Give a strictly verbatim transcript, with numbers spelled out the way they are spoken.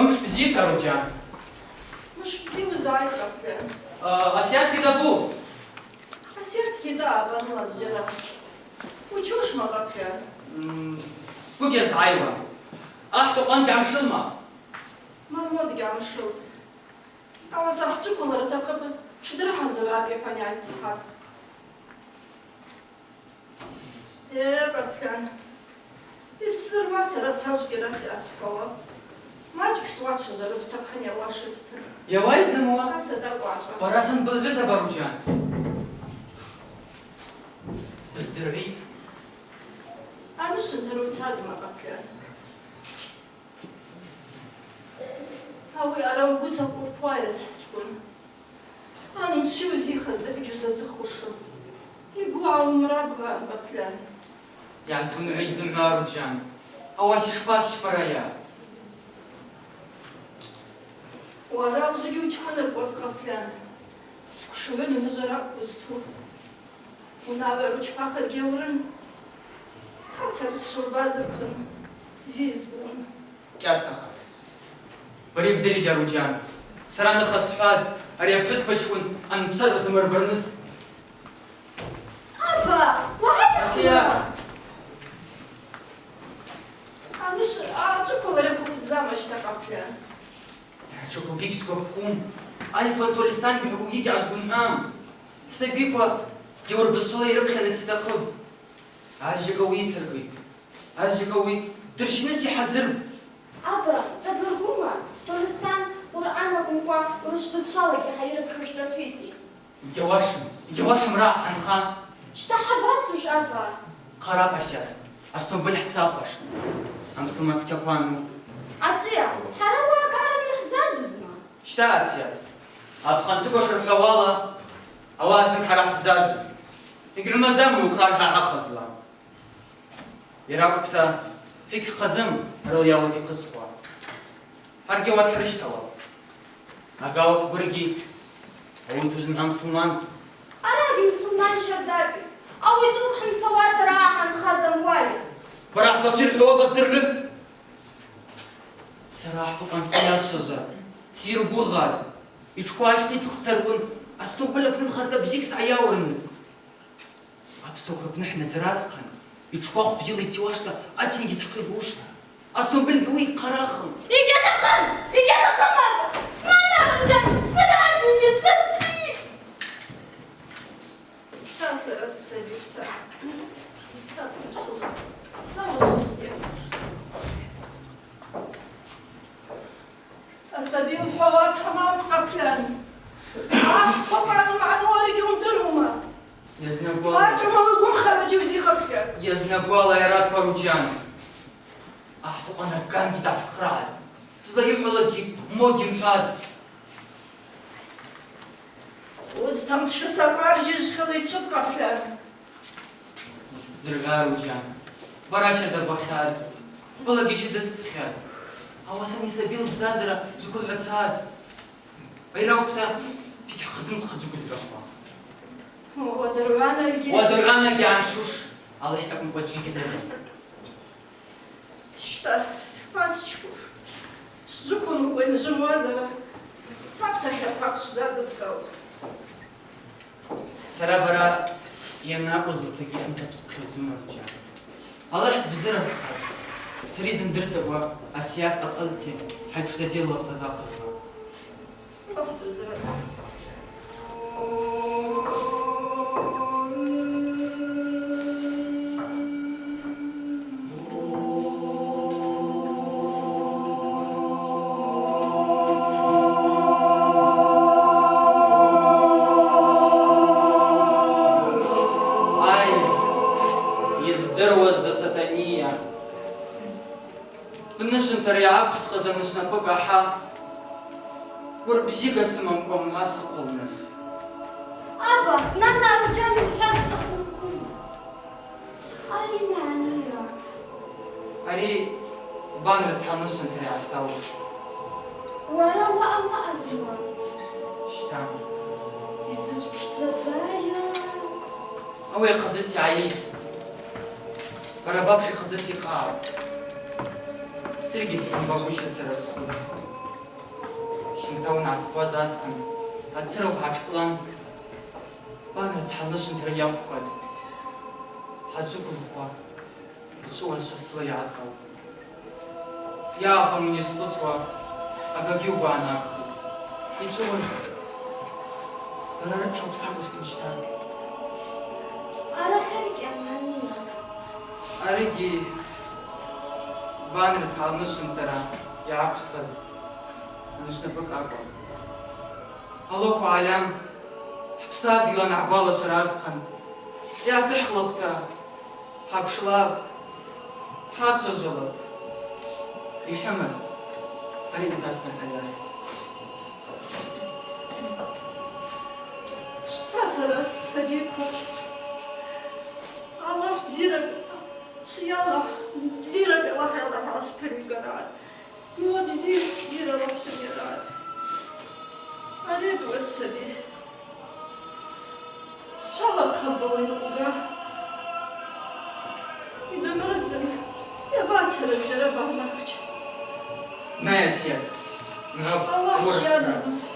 Мшбзи, Къаруджьан. Мшбзи, уызгӏайра, Къаплан. А, Асиатгьи дабу? Асиатгьи даъапӏ аныла зджьара. Учушма, Къаплан? М, сгвы гьазгӏайуа. Ахӏ Токъан гьамшылма? Мармот гьамшылтӏ. Ауаса хӏджвыквылра атахъыпӏ, тшдырхӏазыргӏатӏ, йхӏван йгӏайцӏхатӏ. Е, Къаплан, йсзыруа сара тажвгьи раса йъасхӏвауа. Мачӏкӏ суачважвара стахъын йауашызтын. Йауайзымуа? Аса дакӏвачӏвас. Бара сан былгӏвыза, Къаруджьан? Сбыздзыргӏвитӏ. Анышвынтара уцазма, Къаплан? Ауи араъа угвы закъурпуа йазчкӏвын. Анучи узихаз закӏгьи узазыхушым. Йгвы ауымра бгъа, Къаплан. Йгьазгвынгӏвитӏ зымгӏва, Къаруджьан. Ауаса йшпасчпара йа? Уара ужвыгьи учкӏвыныркӏвапӏ, Къаплан. Сквшгӏвыну гьажьаракӏ уызту. Унагӏва ручпахыргьи аурын. Хъацӏакӏ дсурбаз рпын бзи йызбун. Кьасахатӏ. Бари бдыритӏ, Къаруджьан. Сара ныха схӏватӏ, ари апхӏвыспачкӏвын анпса дазымырбарныс. Аба, уагӏай. Асият! Аныш-, ачӏвыквылра буквдзама щта, Къаплан? Ачӏвыквылгьи гьсгвапхум. Айфон Толистангьи хӏваквугьи гьгӏазгвынгӏвуам. Хӏсабиква гьаур бызшвала йрыпхьаныс йтахъыпӏ. Азджьакӏ ауи йыцыркӏитӏ. Азджьакӏ ауи дырщыныс йхӏазырпӏ. Аба, цабыргума, Толистан Къуръан акӏвымкӏва урыс бызшвалагьи гьайрыпхьуштӏ рхӏвитӏи. Йгьауашым, йгьауашым, рагӏа хӏынха. Щта хӏабацуш, аба? Хъарапӏ, Асият, Астомбыль хӏцахуаштӏ. Амсылман скяквану. Ачӏия, хӏара уагӏа кӏаразма хӏбзазузма? Щта, Асият, апхъанчӏвыква шырхӏвауала, ауаъа знык хӏара хӏбзазун. Йгьуымадзам уи Къуръан гьахъазла. Йара акӏвпӏта, гьикӏ хъазым рылйауата йхъызхуа. Гьаргьи ауат гьрыщтауа. Ага уахвгвыргьи, ауи тузна мусульман. Арагьи мусульман щардапӏи, ауи тӏугӏ хӏымцауата рагӏа хӏанхаз амуайа. Бара хӏбачвырхӏвауа баздыргӏвы. Сара ахӏ Токъан сайачважва, сйыргвыгъатӏ, йтшква ащхъицӏх сцарквын, Астомбыль апны нхарта бзикӏ сгӏайаурныс. Апсуаква рпны хӏнадзара азхъан, йтшква хъвзила йтиуашта, ацынгьи сгьахъигушла. Астомбыльгьи ауи йхъарахым. Йгьатахъым! Йгьатахъым, аба! Мана, Къаруджьан, сара ацынгьи сзачви! Ца, сара ссаби, ца. Ца, тынчхула. Ца, ужвсги. Асаби лхӏвауа тамам, Къаплан. Ахӏ Токъан ймагӏны уара гьуымдырума? Йазнагвала. Уачӏвама угвымхарала узихъапхьаз? Йазнагвала, Къаруджьан. Ахӏ Токъан агангьи дгӏасхърагӏатӏ. Сызлайыхӏвалакгьи моги мхӏватӏ. Уыз тампшы сакъваржьыжьхьала йчвыпӏ, Къаплан. Йсзыргӏвы, Къаруджьан, бара щарда ббахьатӏ, хъвылагьи щадыцӏсхьатӏ. Ауаса Астомбыль бзазара джвыквылгӏвацатӏ. Айраквта, гьикӏ хъазым схъа джвыквызгахуа. Уадыргӏванагьи. Уадыргӏванагьи аншуш, Аллахӏ акӏвымкӏва джьи гьадырам. Щта, масчкӏуш. Сджвыквынгкӏва йымжвымуазара, саптахьаква хъвшдза дызгӏаупӏ. Сара бара йанакӏвызлаквагьи амтапсхъйудзума, Къаруджьан. Аллахӏ дбзазара схъа. Сара йзымдырцӏакӏва Асият къатӏылти хӏальпшдадирла лцӏазахъазла. Ай, йыздыруазда, Сатания. Бнышвынтара йгӏаквсхыз анышвнапӏыкӏ ахӏа, гвырбзига сымамкӏва мгӏва сыхъвылныс. Аба, нана Къаруджьан йылхӏваз цӏыхъвырквын. Ари мани йа? Ари бан рыцхӏа анышвынтара йгӏасаутӏ. Уара уаъа уаъазма? Щта. Йзучӏ пшдзадза йа? Ауи ахъазыти гӏайитӏ. Бара бапш йхъазыти йкъаъ. Саргьи бгьымбагвыщатӏ сара схвыц. Щымта уангӏасхъваз асхъан, ацыра угӏатшкӏлан, бан рыцхӏа лнышвынтара йаквкъватӏ. Хӏаджвыквылхуа, йчӏвыуаз шасыла йгӏацӏалтӏ. Йаъахъан уынйысхъвыцуа, агагьи угвы анагхитӏ. Йчӏвыуаз, лара рыцхӏа лпсакъ уыстынчтан. Арахь арикӏ йамгӏанийа? Аригьи бан рыцхӏа лнышвынтара йгӏаквсхыз анышвнапӏыкӏ акӏвпӏ. Аллаху агӏлам, хӏпсадгьыл ангӏагвалашвара асхъан, йгӏатыхӏлаквта, хӏапшлапӏ, хӏачважвалапӏ. Йхӏымазтӏ, ари йтасны хӏайайхтӏ. Шта сара ссабиква? Аллахӏ бзиракӏ, ши Аллахӏ бзиракӏ, Аллахӏ йалахӏ ашпарикара. Йуа бзир, бзир Аллахӏ шынйаргӏа. Ари дуа саби. Сшала хъаббала йкъвга. Йбымрыдзын, йабацара бжьара багънахча. Най, Асият, нрав Аллахӏ уырхъа. Шиадаму.